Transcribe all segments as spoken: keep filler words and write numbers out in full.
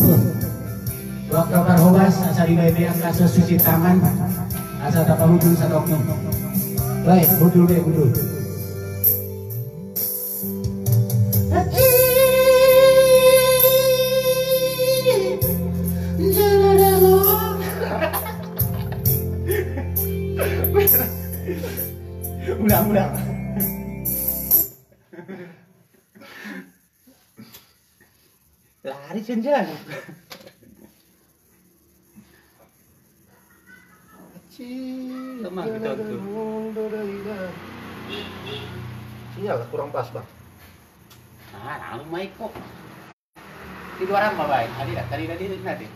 Angka parhobas, asa dibaen be angka susi tangan, asa tapahundul satongkin. Baik, hundul be, hundul. Ulang, ulang. Lari senjang. Cih, lemah kita tuh. Sial, kurang pas, Bang. Ah, lalu main kok. Di luar apa, Bang? Tadi, tadi, tadi, nanti.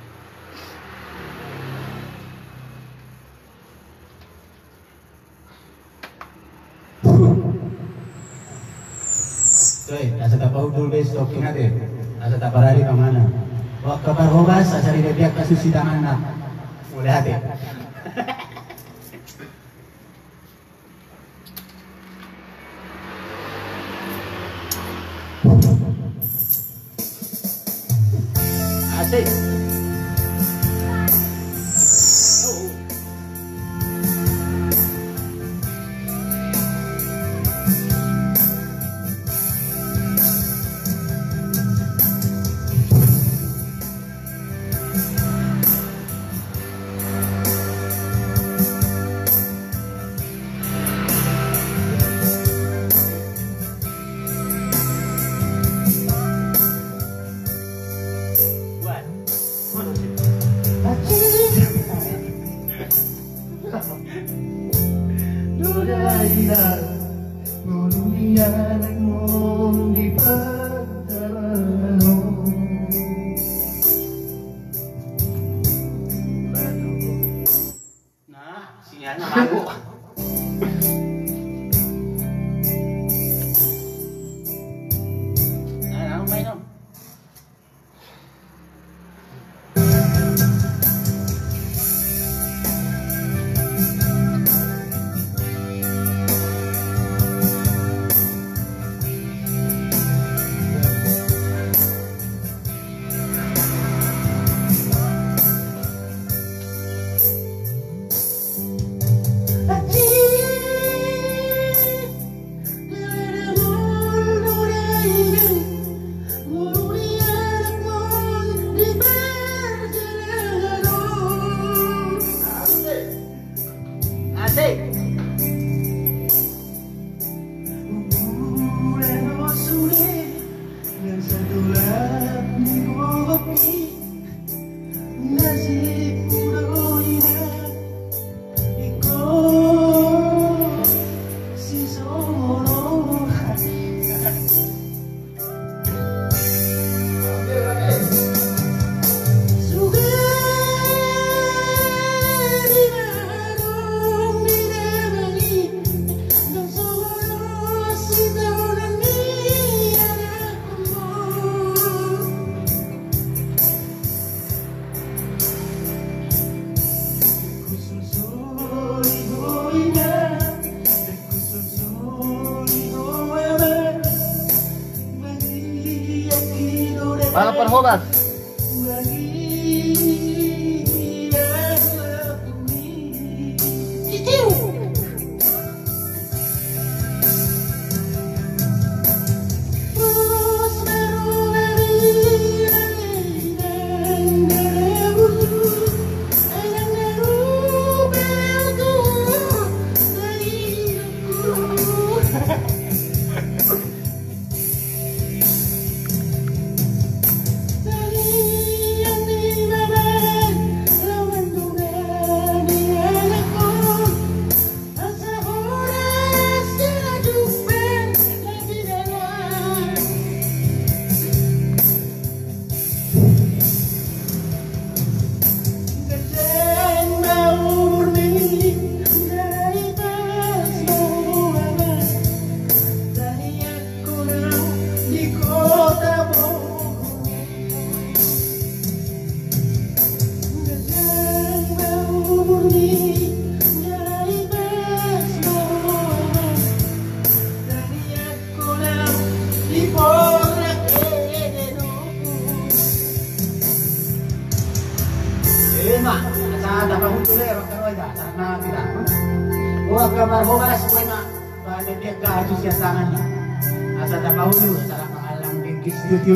Oi, asa tapahundul be satongkin ate. Asa taparade panganan. Angka parhobas, asa dibaen be angka susi tanganna. Mauliate. Asik. Nah, sinyalna mabuk. Nah, nah, main, Om. Asik. Mana parhobas? Buat gambar horas, gue mah. Bahan dia kasus ya tangan. Asa tak mau lu, salah mengalang dengki studio.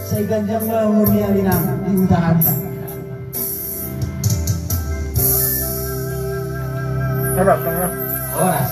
Sai ganjang ma umur ni Alinang di huta hami. Horas, horas. Horas,